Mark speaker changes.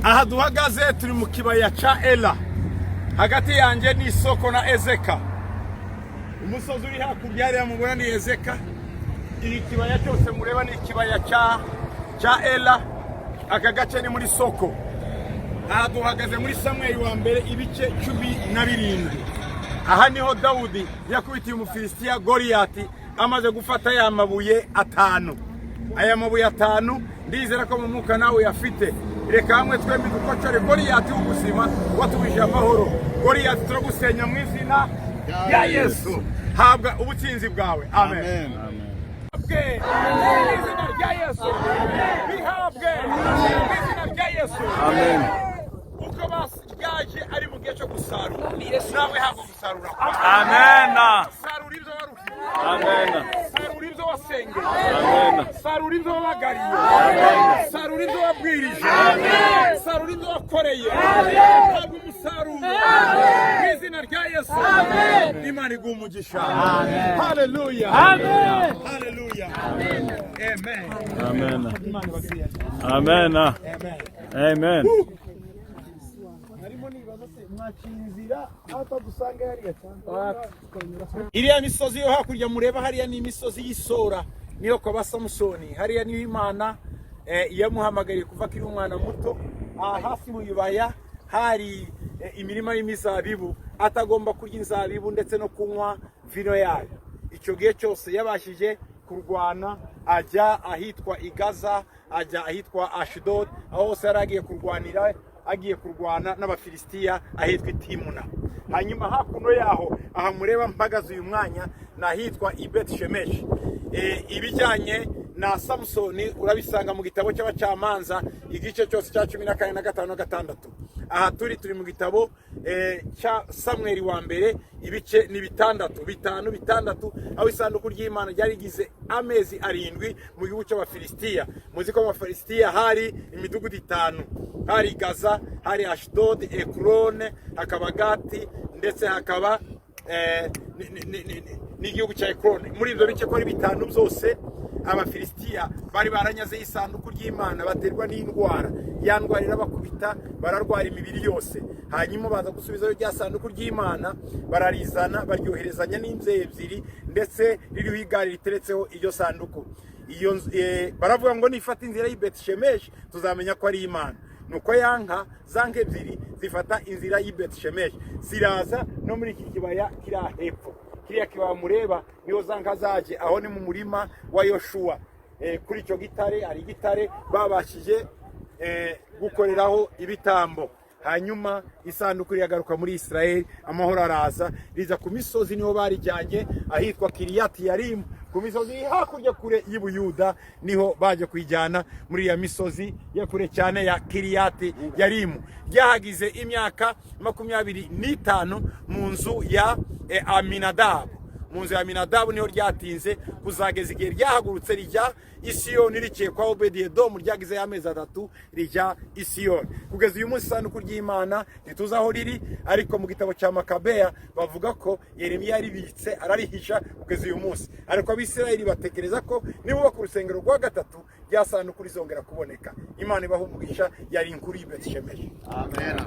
Speaker 1: Aha duhagaze turi mu kibaya cya Ela. Hagati yanjye ni isoko na Ezeka. Umusozi uri hakurya hariya mubona ni Ezeka. Iri kibaya cyose mureba ni ikibaya cya Ela. Aka gace ni muri Soko. Aha duhagaze muri Samweli wa mbere, ibice 17. Aha niho Dawudi yakubitiye Umufilisitiya Goriyati amaze gufata ya mabuye atanu. Aya mabuye atanu ndizera ko mu mwuka nawe uyafite. Reka hamwe twembi dukocore Goriyati w'ubuzima watubujije amahoro. Goriyati, turagusenya mu izina rya Yesu. Habwa ubutsinzi bwawe. Amen. Bihabwe mu izina rya Yesu. Bihabwe mu izina rya Yesu. Uko byaje ari mu gihe cyo gusarura, nawe habwa gusarura kwawe.
Speaker 2: Amen.
Speaker 1: Sarura ibyo waruhiye.
Speaker 2: Amen.
Speaker 1: Sarura ibyo wasengeye.
Speaker 2: Amen.
Speaker 1: Sarura ibyo wabagariye. Sarura ibyo wabwirije. Sarura ibyo wakoreye. Habwa umusaruro mu izina rya Yesu. Imana iguha umugisha. Haleluya, haleluya, amen.
Speaker 2: Amen.
Speaker 1: Imana ibagirire.
Speaker 2: Amen.
Speaker 1: Amen.
Speaker 2: Amen.
Speaker 1: Harimo nibaza se mwaciye inzira atadusanga hariya cyangwa iriya misozi yo hakurya mureba hariya ni imisozi y'Isora, niyo kwa ba Samusoni. Hariya niho Imana yamuhamagariye kuva akiri umwana muto. Aha hafi mu bibaya hari imirima y'imizabibu, atagomba kurya inzabibu ndetse no kunywa vino yayo. Icyo gihe cyose yabashije kurwana, ajya ahitwa i Gaza, ajya ahitwa Ashidodi, aho hose yari agiye kurwanira, agiye kurwana n'Abafilisitiya ahitwa Itimuna. Hanyuma hakuno yaho, aha mureba mpagaze uyu mwanya, ni ahitwa i Beti Shemeshi. Ibijyanye na Samusoni urabisanga mu gitabo cy'Abacamanza, igice cyose cya 14 na 5 na 6. Aha turi mu gitabo cya Samweli wa mbere, ibice ni bitandatu, bitanu, bitandatu, aho isanduku ry'Imana ryari rigize amezi 7 mu gihugu cy'Abafilisitiya. Muzi ko mu Bafilisitiya hari imidugudu itanu: hari Gaza, hari Ashidodi, Ekurone, hakaba Gati, ndetse hakaba n'igihugu cya Ekurone. Muri ibyo bice ko ari bitanu byose, Abafilisitiya bari baranyazeho isanduku ry'Imana, baterwa n'indwara. Ya ndwara irabakubita, bararwara imibiri yose. Hanyuma baza gusubizayo rya sanduku ry'Imana, bararizana, baryoherezanya n'inzeyi ebyiri, ndetse ririho igare riteretseho iryo sanduku. Iyo baravuga ngo nifata inzira y'i Betishemeshi tuzamenya ko ari Imana. Nuko ya nka, za nka ebyiri zifata inzira y'i Betishemeshi, ziraza no muri iki kibaya kiri aha hepfo. Kiriya kibaya mureba niho za nka zaje. Aho ni mu murima wa Yoshuwa. Kuri icyo gitare hari igitare babashije gukoreraho ibitambo. Hanyuma isanduku iragaruka muri Israel, amahoro araza. Riza ku misozi, niho barijyanye ahitwa Kiriyati Yarimu, ku misozi iri hakurya kure y'Ubuyuda. Niho baje kuyijyana muri iya misozi ya kure cyane ya Kiriyati Yarimu. Ryahagize imyaka 25 mu nzu ya Aminadabu. Mu nzu ya Aminadabu niho ryatinze kuzageza igihe ryahagurutse rijya Isiyoni, riciye kwa Obediyedomu. Ryagizeyo amezi 3, rijya Isiyoni. Kugeza uyu munsi isanduku ry'Imana ntituzi aho riri, ariko mu gitabo cya Makabeya bavuga ko Yeremiya yaribitse, ararihisha kugeza uyu munsi. Ariko Abisirayeli batekereza ko nibubaka urusengero rwa gatatu, rya sanduku rizongera kuboneka. Imana ibaha umugisha. Yari inkuru y'i Betishemeshi.
Speaker 3: Amen.